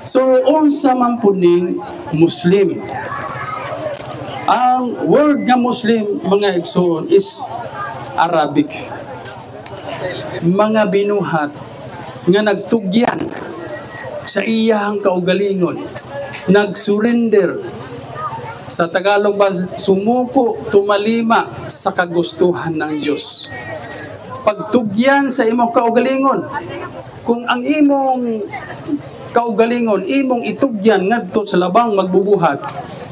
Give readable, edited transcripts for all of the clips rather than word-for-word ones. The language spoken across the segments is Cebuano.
So, unsa man pud ning Muslim? Ang word nga Muslim, mga igsoon, is Arabic. Mga binuhat nga nagtugyan sa iyang kaugalingon, nagsurrender, sa Tagalog ba, sumuko, tumalima sa kagustuhan ng Diyos. Pagtugyan sa imong kaugalingon. Kung ang imong kaugalingon, imong itugyan ngadto sa labang magbubuhat,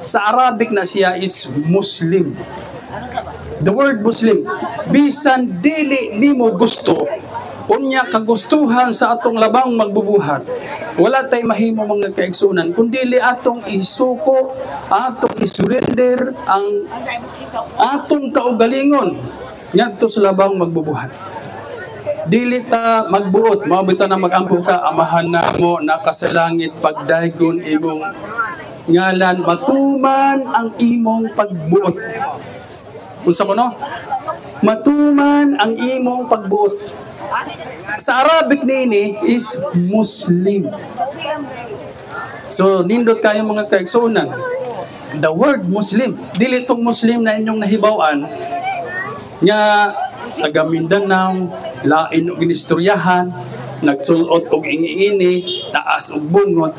sa Arabic na siya is Muslim. The word Muslim, bisan dili nimo gusto, unya kagustuhan sa atong labang magbubuhat, wala tay mahimo, mga kaigsunan, kun dili atong isuko, atong isurrender ang atong kaugalingon ngadto sa labang magbubuhat. Dili ta magbuot, mao bitaw na magampo ka, "Amahan namo naka sa langit, pagdaygon imong ngalan, matuman ang imong pagbuot." Unsa ko no? Matuman ang imong pagbuot. Sa Arabic nini is Muslim. So, nindot kayo, mga kaigsuonan. The word Muslim, dili tong Muslim na inyong nahibaw-an nga taga Mindanao, lain og inistoryahan, nagsulot og ingiini, taas og bungot.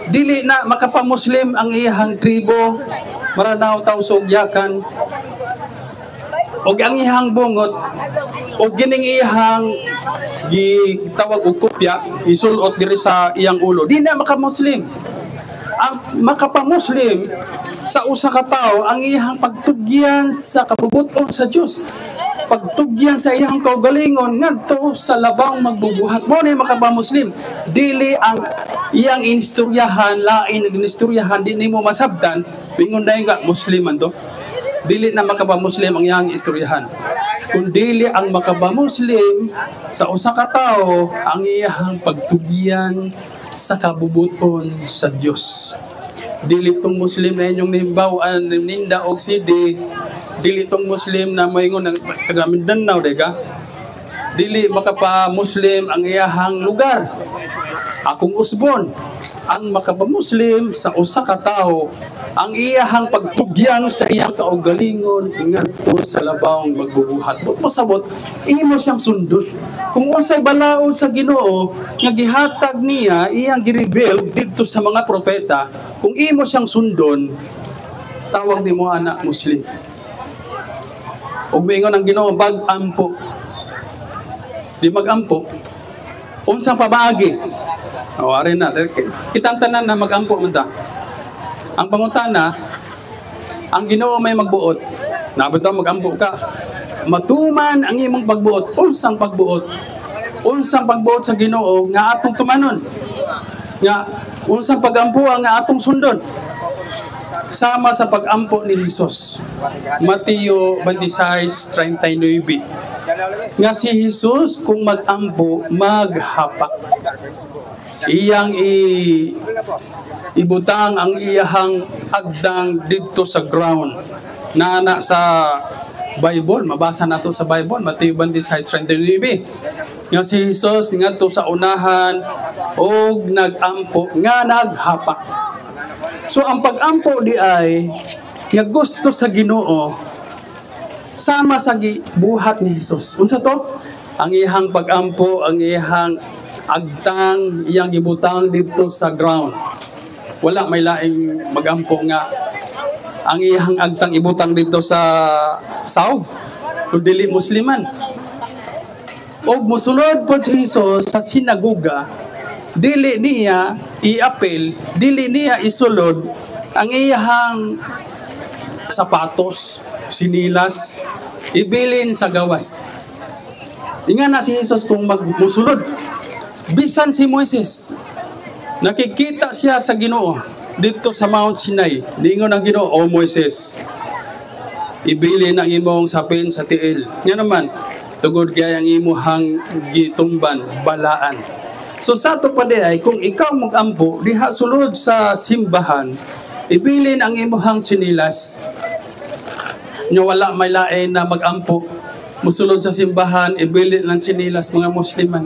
Dili na makapamuslim ang iyahang tribo, Maranao, Tausug, Yakan, og ang iyahang bungot og gining iyahang gitawag og kopya isulot diri sa iyang ulo, di na makamuslim. Ang makapamuslim sa usa ka tawo, ang iyang pagtugyan sa kabubuton sa Dios, pagtugyan sa iyang kaugalingon ngadto sa labang magbubuhat, mo ni makapamuslim. Dili ang iyang inistoryahan, lain ang inistoryahan, di nimo masabtan, bingon dayon ka, Muslim man to. Dili na makapamuslim ang iyang istoryahan. Kung dili, ang makapamuslim sa usa ka tawo, ang iyang pagtugyan sa kabubuton sa Dios. Dili tong Muslim na inyong nimbaw-an ninda og CD, dili tong Muslim na moingon ng taga Mindanao de ka. Dili makapa-Muslim ang iyahang lugar. Akong usbon, ang makapamuslim sa usa ka tawo, ang iyahang pagtugyan sa iyang kaugalingon ngadto sa labang magbubuhat. But mosabot, imo siyang sundon. Kung unsay balaod sa Ginoo nga gihatag niya, iyang gireveal didto sa mga propeta, kung imo siyang sundon, tawag nimo ana Muslim. Ug miingon ang Ginoo, "Bag-ampo." Di magampo. Unsang pamaagi? O, ari na. Kitang tanan na magampo man ta. Ang pangutana, ang Ginoo may magbuot. Nabot ta magampo ka. "Matuman ang imong pagbuot." Unsang pagbuot? Unsang pagbuot sa Ginoo nga atong tumanon? Nga unsang pagampo ang nga atong sundon? Sama sa pagampo ni Jesus. Mateo 26:39. Nga si Jesus kung magampo, maghapak. Iyang ibutang ang iyahang agdang didto sa ground. Naana sa Bible, mabasa nato sa Bible, Mateo 26:39. Nga si Jesus ngadto sa unahan og nagampo nga naghapak. So ang pagampo di ay nga gusto sa Ginoo sama sa gibuhat ni Jesus. Unsa to? Ang iyang pagampo, ang iyang agtang, iyang gibutang dito sa ground. Wala may laing magampo nga ang iyang agtang ibutang dito sa sawg kung dili Musliman. Og mosulod po si Jesus sa sinagoga, dili niya iapil, dili niya isulod ang iyahang sapatos, sinilas, ibilin sa gawas. Inga na si Jesus kung magmusulod. Bisan si Moises, nakikita siya sa Ginoo dito sa Mount Sinai. Ningon ang Ginoo, "O Moises, ibilin ang imong sapin sa tiil." Nga naman, tungod kay ang imuhang gitumban, balaan. So sa ato pa di ay, kung ikaw magampo, diha sulod sa simbahan, ibilin ang imuhang tsinilas. Nya wala may lain na magampo, musulod sa simbahan, ibilin ng tsinilas, mga Musliman.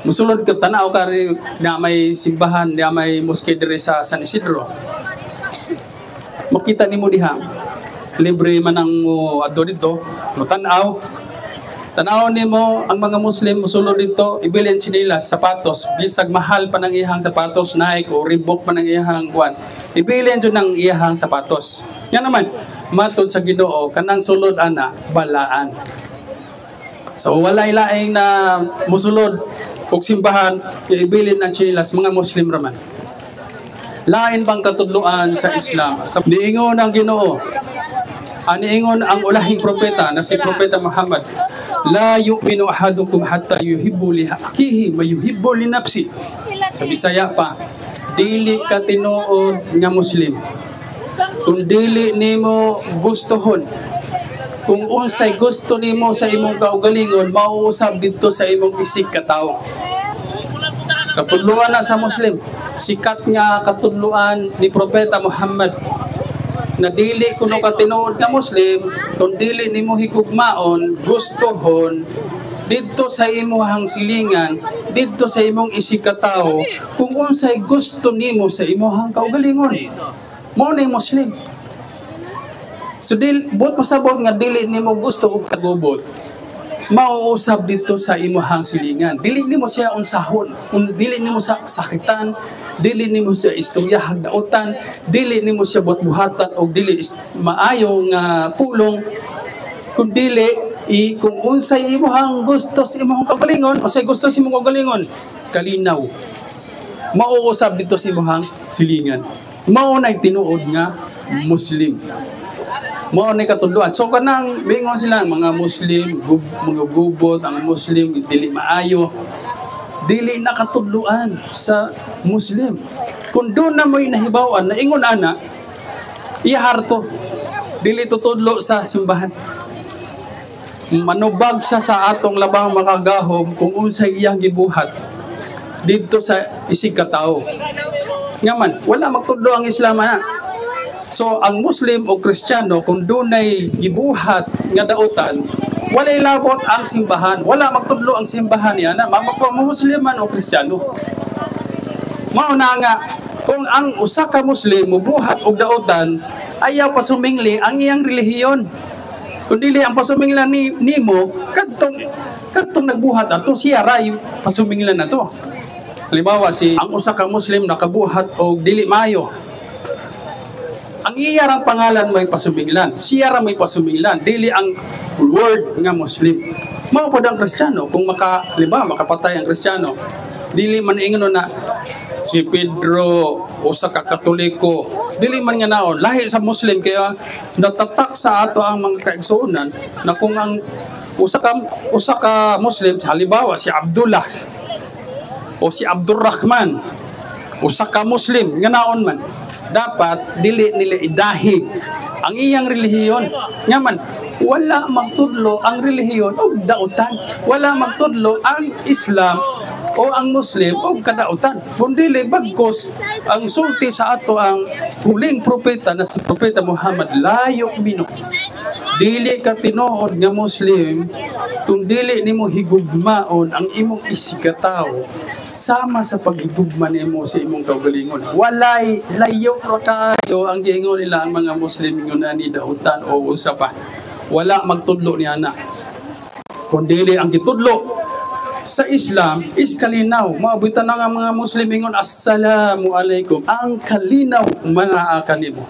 Musulod ka, tanaw ka ri na may simbahan, na may mosque diri sa San Isidro. Makita nimo diha. Libre man ang mo adto dito, mo tan-aw. Tanaw nimo ang mga Muslim musulod dito, ibilin tsinelas, sapatos, bisag mahal pa ng iyang sapatos, Nike o Reebok pa ng iyang kuan. Ibilin jud ng iyang sapatos. Nga naman, matod sa Ginoo kanang sulod ana balaan. So walay laing na musulod og simbahan ibilin ang tsinelas, mga Muslim raman. Lain bang katudloan sa Islam? Sa niingon ang Ginoo, aniingon ang ulahing propeta na si Propeta Muhammad, "La yu'minu ahadukum hatta yuhibbu li akhihi ma yuhibbu li nafsi." Sa Bisaya pa, dili ka tinuod nga Muslim kung dili nimo gustohon kung unsay gusto nimo sa imong kaugalingon, mauusab didto sa imong isig katawo. Katudloan na sa Muslim, sikat nga katudloan ni Propeta Muhammad na dili kuno ka tinuod nga Muslim kung dili nimo higugmaon, gustohon didto sa imuhang silingan, didto sa imong isig katawo kung unsay gusto nimo sa imuhang kaugalingon. Mao ni Muslim. So dil buot pasabot nga dili nimo gusto og tagubot, mauusab dito sa imuhang silingan. Dili nimo siya unsahon, dili nimo sa sakitan, dili nimo siya istoryahag dautan, dili nimo siya buhat-buhatan og dili maayo nga pulong, kun dili i kung unsay imuhang gusto sa imong kaugalingon, unsay gusto sa imong kaugalingon, kalinaw. Mauusab dito sa imuhang silingan. Mao nay tinuod nga Muslim. Mao ni katudloan. So kanang bingon sila mga Muslim, mga gubot, ang Muslim dili maayo. Dili na katudloan sa Muslim. Kung doon na mo'y nahibaw-an na ingon ana, iharto. Dili tutudlo sa simbahan. Manubag siya sa atong labang makagahom kung unsay iyang gibuhat didto sa isig katao. Nga man, wala magtudlo ang Islam ana. So ang Muslim o Kristiyano, kung dunay gibuhat nga dautan, walay labot ang simbahan. Wala magtudlo ang simbahan niya na Muslim man o Kristiyano. Mao na nga kung ang usa ka Muslim mubuhat og dautan, ayaw pasumingli ang iyang relihiyon. Kung dili ang pasuminglan ni nimo kadtong kadtong nagbuhat ato, siya ray pasuminglan nato. Halimbawa si ang usa ka Muslim nakabuhat og dili maayo, ang iya rang pangalan may pasuminglan, siya ra may pasuminglan, dili ang word nga Muslim. Mao pod ang Kristiyano, kung maka halimbawa makapatay ang Kristiyano, dili man ingon na si Pedro usa ka Katoliko, dili man nga naon lahi sa Muslim. Kaya natatak sa ato ang mga kaigsuonan na kung ang usa ka Muslim, halimbawa si Abdullah o si Abdurrahman, usa ka Muslim nga naon man, dapat dili nila idahig ang iyang relihiyon. Nga man, wala magtudlo ang relihiyon og dautan. Wala magtudlo ang Islam o ang Muslim og kadautan. Kung dili, bagkos ang sulti sa ato ang huling propeta na si Propeta Muhammad, "La yu'minu," dili ka tinuod nga Muslim kung dili nimo higugmaon ang imong isigkatawo sama sa paghigugma nimo sa imong kaugalingon. Walay layo ra kaayo ang giingon nila ang mga Muslim ingon ani dautan o unsa pa. Wala magtudlo ni ana. Kung dili ang gitudlo sa Islam is kalinaw. Maabutan na nga mga Muslim ingon, "Assalamu alaikum." Ang kalinaw manaa kanimo.